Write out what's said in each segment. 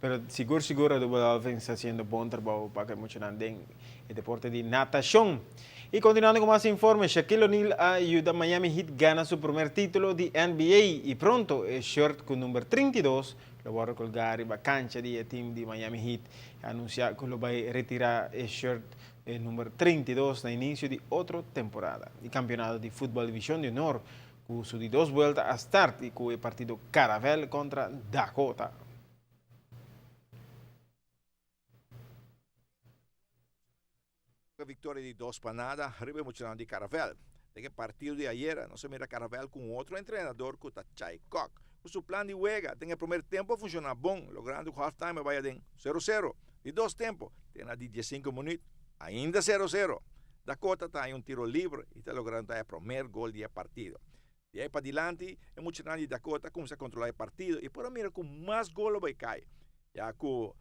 Pero sigur sigur Aruba Dolphins ta haciendo bon trabou pa cu e muchanan den e deporte di natacion. Y continuando cu mas informe, Shaquille O'Neal a yuda Miami Heat gana su primer titulo di NBA y pronto e shirt cu number 32 lo wordo colga riba cancha di e team di Miami Heat. A anuncia cu lo bay retira e shirt e number 32 na inicio di otro temporada. E campeonato di futbol Division di Honor cu su di dos buelta a start y cu e partido Caravel contra Dakota. Victoria di 2-0 riba e muchanan di Caravel. Den e partido di ayera nos a mira Caravel cu un otro entrenador cu ta Chai Kok. Cu su plan di wega den e primer tempo a funciona bon, logrando cu halftime a baya den 0-0. Di dos tempo, te na di 15 minuut, ainda 0-0. Dakota ta haña un tiro libre y ta logra anota e promer gol di e partido. Di ei padilanti, e muchanan di Dakota a cuminsa controla e partido y por a mira cu mas gol lo bay cay, ya cu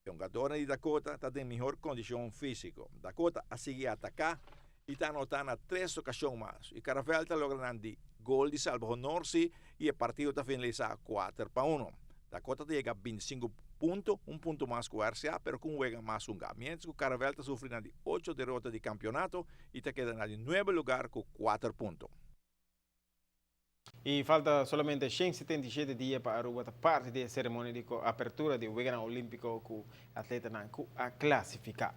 e hungadornan di Dakota ta den mihor condicion fisico. Dakota a sigui ataca y ta anota na tres ocasion mas y Caravel ta logra nan di gol di salba honor si y e partido ta finalisa 4-1. Dakota ta yega 25 punto, un punto mas cu RCA pero cu un wega mas hunga, mientras cu Caravel ta sufri na di ocho derota di campeonato y ta keda na di nuebe lugar cu 4 punto. Y falta solamente 177 dia pa Aruba ta parti di e ceremonia di apertura di Weganan Olimpico cu atletanan cu a clasifica.